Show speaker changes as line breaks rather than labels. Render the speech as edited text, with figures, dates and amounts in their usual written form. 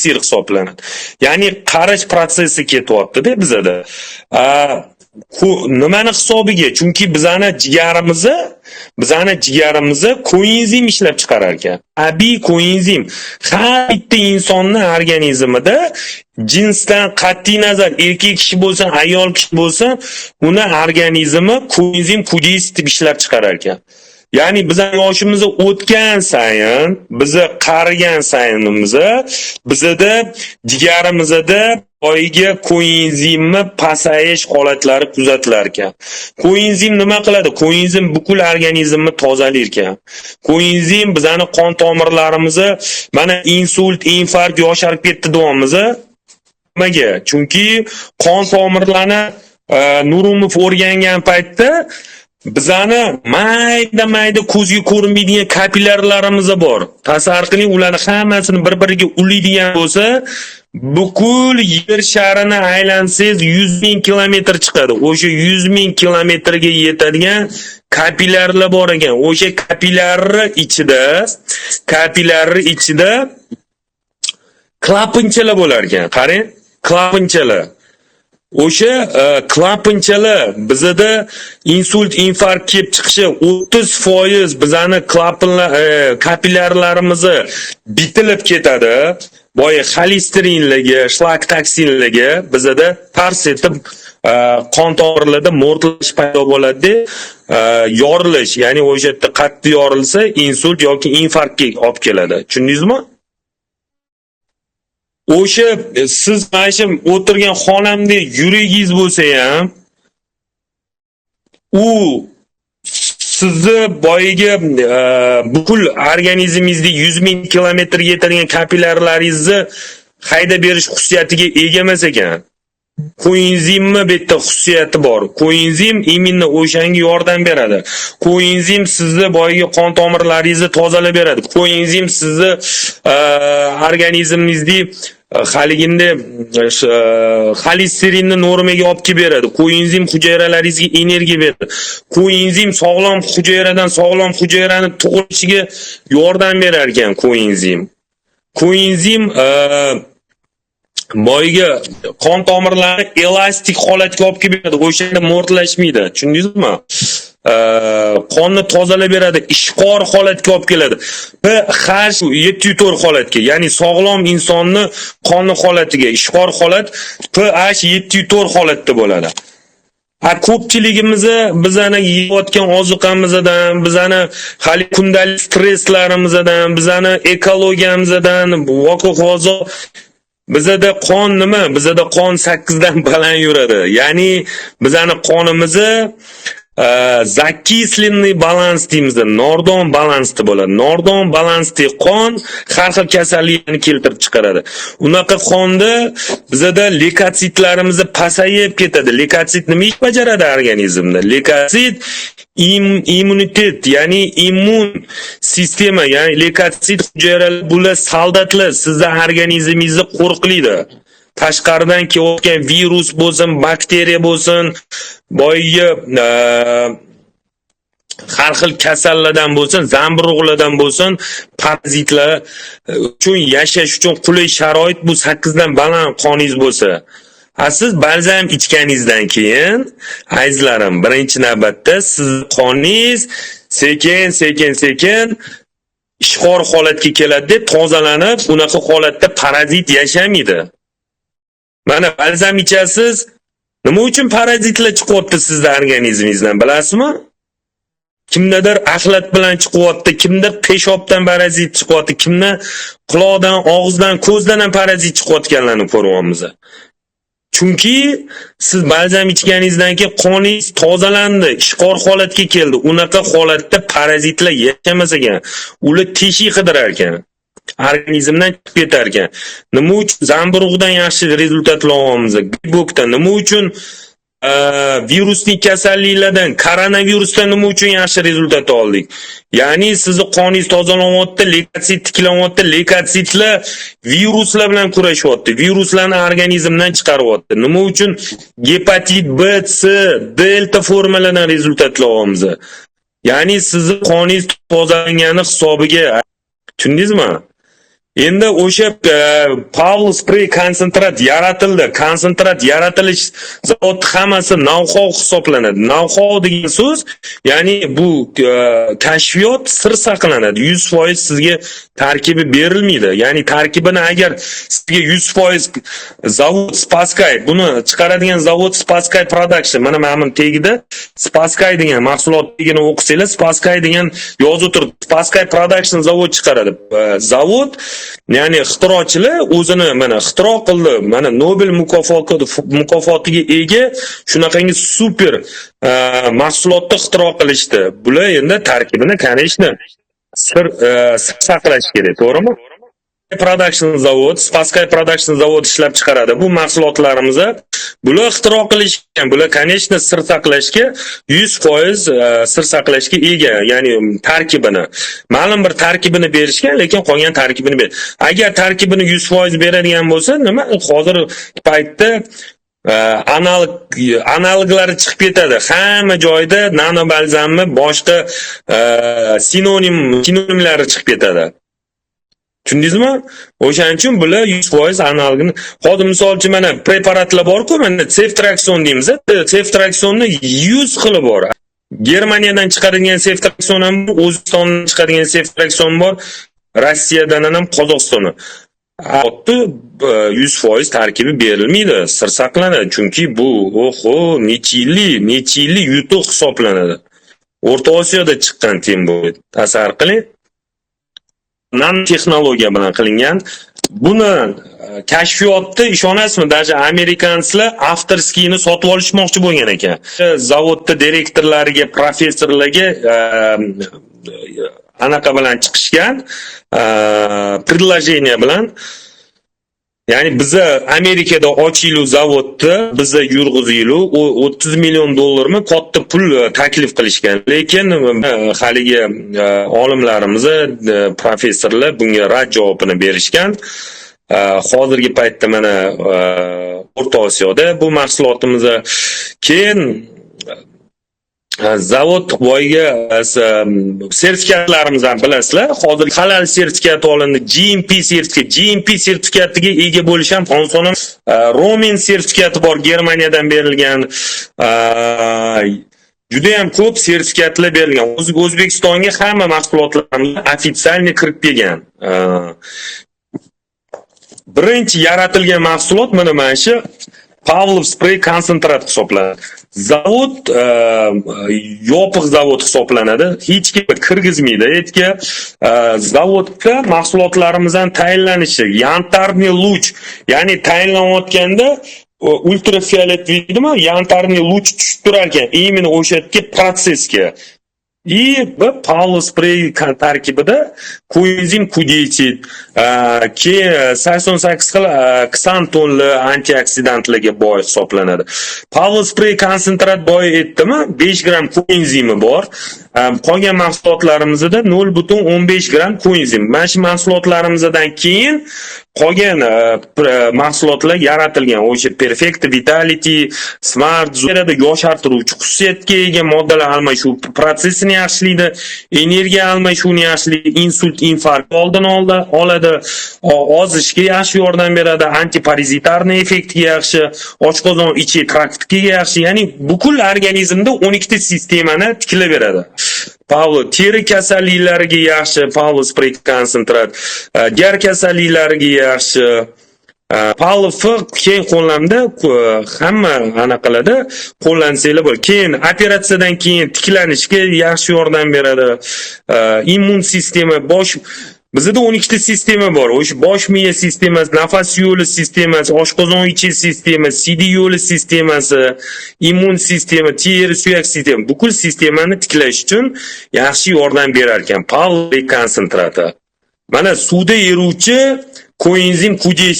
Eliksir hisoblanadi. Ya'ni qarish protsessi ketyapti-da bizada. Nimani hisobiga? Chunki bizani jigarimizni koenzim ishlab chiqarar ekan. Tabiiy koenzim. Har bitta insonni organizmida, jinsdan qat'iy nazar, erkak kishi bo'lsin, ayol kishi bo'lsin, uni organizmi koenzim Q10 deb ishlab chiqarar ekan. Ya'ni bizani yoshimiz o'tgan sayin, bizni qarigan sayinimiz bizada jigarimizda boyagi koenzimni pasayish holatlari kuzatilar ekan. Koenzim nima qiladi? Koenzim butkul organizmni tozalar ekan. Koenzim bizani qon tomirlarimizni, mana, insult, infarkt, yosharib ketdi deyapmiz. Nimaga? Chunki qon tomirlarni Nurumov o'rgangan paytda bizani mayda-mayda, ko'zga ko'rinmaydigan kapillyarlarimiz bor. Tasavvur qiling, ularni hammasini bir-biriga ulaydigan bo'lsa, butkul Yer sharini aylansangiz 100 ming kilometr chiqadi. O'sha 100 ming kilometrga yetadigan kapillyarlar bor ekan. O'sha kapillyarni ichida klapanchalar bo'lar ekan. Qarang, klapanchalar. O'sha klapanchalar bizada insult, infarkt kelib chiqishi 30% bizani klapanlar, kapillyarlarimizni bitilib ketadi. Boya xolesterinligi, shlak toksinligi bizada tars etib qon tomirlarda mo'rtlash paydo bo'ladi, yorilish, ya'ni o'sha yerda qattiq yorilsa, insult yoki infarktga olib keladi. Tushundingizmi? O'sha siz mana shu o'tirgan xonamda yuragingiz bo'lsa ham, u sizni boyagi butkul organizmingizda 100 ming kilometrga yetadigan kapillyarlaringizni haydab berish xususiyatiga ega emas ekan. Koenzimni bitta xususiyati bor. Koenzim именно o'shanga yordam beradi. Koenzim sizni boyagi qon tomirlaringizni tozalab beradi. Koenzim sizni organizmingizda haliginde xolesterinni normaga olib kelib beradi. Koenzim hujayralaringizga energiya beradi. Koenzim sog'lom hujayradan sog'lom hujayrani tug'ilishiga yordam berar ekan koenzim. Koenzim boyagi qon tomirlarni elastik holatga olib kelib beradi. O'shanda mo'rtlashmaydi. Tushundingizmi? Qonni tozalab beradi, ishqor holatga olib keladi. pH 7,4 holatga, ya'ni sog'lom insonni qoni holatiga, ishqor holat pH 7,4 holatda bo'ladi. Ha, ko'pchiligimizni bizani yeyotgan ozuqamizdan, bizani hali kundalik stresslarimizdan, bizani ekologiyamizdan va hokazo bizada qon nima? Bizada qon 8 dan baland yuradi. Ya'ni bizani qonimizni закисленный balans deymiz, nordon balansda bo'ladi. Nordon balansli qon har xil kasalliklarni keltirib chiqaradi. Unaqa qonda bizada leykotsitlarimiz pasayib ketadi. Leykosit nima ish bajaradi organizmda? Leykosit immunitet, ya'ni immun sistema, ya'ni leykosit hujayralar, bular soldatlar, sizni organizmingizni qo'riqlaydi. Tashqaridan kelayotgan virus bo'lsin, bakteriya bo'lsin, boyagi har xil kasallardan bo'lsin, zamburug'lardan bo'lsin, parazitlar uchun yashash uchun qulay sharoit bu 8 dan baland qoningiz bo'lsa. Ha, siz balzam ichganingizdan keyin, azizlarim, birinchi navbatda sizni qoningiz sekin, sekin, sekin ishqor holatga keladi, tozalanib, unaqa holatda parazit yashamaydi. Mana, balzam ichasiz, nima uchun parazitlar chiqyapti sizni organizmingizdan, bilasizmi? Kimdadir axlat bilan chiqyapti, kimdir peshobdan parazit chiqyapti, kimda quloqdan, og'izdan, ko'zdan ham parazit chiqayotganlarni ko'ryapmiz. Chunki siz balzam ichganingizdan keyin qoningiz tozalandi, ishqor holatga keldi. Unaqa holatda parazitlar yashamas ekan. Ular teshik qidirar ekan. Organizmdan chiqib ketar ekan. Nima uchun zamburug'dan yaxshi результат lar olyapmiz? Грибок dan nima uchun, virusli kasalliklardan, koronavirusdan nima uchun yaxshi результат oldik? Ya'ni sizni qoningiz tozalanyapti, leykotsit tiklanyapti, leykotsitlar viruslar bilan kurashyapti, viruslarni organizmdan chiqaryapti. Nima uchun gepatit B, C, delta formalardan результат lar olyapmiz? Ya'ni sizni qoningiz tozalangani hisobiga. Tushundingizmi? Endi o'sha Pavlov Spray konsentrat yaratildi. Konsentrat yaratilish zavod hammasi know-how hisoblanadi. Know-how degan so'z, ya'ni bu kashfiyot sir saqlanadi. 100% sizga tarkibi berilmaydi. Ya'ni tarkibini agar sizga 100% zavod Spaskay, buni chiqaradigan zavod Spaskay Production, mana buni tagida Spaskay degan mahsulot tagini o'qisanglar, Spaskay degan yozuv turibdi. Spaskay Production zavod chiqaradi. Zavod, ya'ni ixtirochilar o'zini mana ixtiro qildi, mana Nobel mukofotiga ega shunaqangi super mahsulotni ixtiro qilishdi. Bular endi tarkibini, конечно, sir saqlash kerak, to'g'rimi? Production zavod, Spaskay Production zavod ishlab chiqaradi bu mahsulotlarimizni. Bular ixtiro qilishgan, bular, конечно, sir saqlashga 100% sir saqlashga ega, ya'ni tarkibini. Ma'lum bir tarkibini berishgan, lekin qolgan tarkibini ber. Agar tarkibini 100% beradigan bo'lsa, nima hozir paytda analoglari chiqib ketadi. Hamma joyda nano balzamni boshqa sinonimlari chiqib ketadi. Tushundingizmi? O'shaning uchun bular 100% analogini. Hozir, misol uchun, mana preparatlar bor-ku, mana Ceftriaxone deymiz. Ceftriaxonni 100 xili bor. Germaniyadan chiqarilgan Ceftriaxone ham bor, O'zbekistondan chiqarilgan Ceftriaxone bor, Rossiyadan ham, Qozog'istondan. Otni 100% tarkibi berilmaydi, sir saqlanadi. Chunki bu, oho, necha yillik yutuq hisoblanadi. O'rta Osiyoda chiqqan tem bu. Tasavvur qiling. Nanotexnologiya bilan qilingan. Buni kashfiyotni, ishonasizmi, даже американец lar авторский ni sotib olishmoqchi bo'lgan ekan. Zavodda direktorlariga, professorlarga anaqa bilan chiqishgan, предложение bilan. Ya'ni biza Amerikada ochiylik zavodni, biza yurg'iziylik, u 30 million dollarmi, katta pul taklif qilishgan. Lekin haligi olimlarimiz, professorlar bunga rad javobini berishgan. Hozirgi paytda mana O'rta Osiyoda bu mahsulotimiz, keyin zavod boyga sertifikatlarimiz ham, bilasizlar, hozir halal sertifikati olindi, GMP sertifikat, GMP sertifikatiga ega bo'lish ham oson emas. Roaming sertifikati bor, Germaniyadan berilgan. Judayam ko'p sertifikatlar berilgan. O'zbekistonga hamma mahsulotlarimiz официально kirib kelgan. Birinchi yaratilgan mahsulot mana shu Pavlov Spray konsentrat hisoblanadi. Zavod yopiq zavod hisoblanadi. Hech kim kirgizmaydi etga. Zavodda mahsulotlarimizdan tayinlanishi янтарный луч, ya'ni tayinlanayotganda ультрафиолет deydimi, янтарный луч tushib turar ekan именно o'sha yerga, protsessga. И bir Pavlov Spray tarkibida koenzim Q10, keyin 88 xil ksantonli antioksidantlarga boy hisoblanadi. Pavlov Spray konsentrat boy aytdimi, 5 gramm koenzimi bor. Qolgan mahsulotlarimizda 0,15 gramm koenzim. Mana shu mahsulotlarimizdan keyin qolgan mahsulotlar yaratilgan. O'sha Perfect Vitality, Smart beradi, yoshartiruvchi xususiyatga ega moddalar almashuv protsessini yaxshilaydi, energiya almashuvini yaxshilaydi, insult, infarkt oldini oladi, ozishga yaxshi yordam beradi, антипаразитарный effektga yaxshi, oshqozon ichak traktiga yaxshi, ya'ni butkul organizmda 12 ta sistemani tiklab beradi. Pavlo teri kasalliklariga yaxshi, Pavlo Spray konsentrat, gar kasalliklariga yaxshi. Pavlov keng qo'llanmada, hamma anaqalarda qo'llansanglar bo'ladi. Keyin operatsiyadan keyin tiklanishga yaxshi yordam beradi. Immun sistema, bosh, bizda 12 ta sistema bor. O'sha bosh miya sistemasi, nafas yo'li sistemasi, oshqozon ichak sistemasi, siydik yo'li sistemasi, immun sistema, teri, suyak sistema. Butkul sistemani tiklash uchun yaxshi yordam berar ekan Pavlov konsentrati. Mana suvda eruvchi koenzim Q10.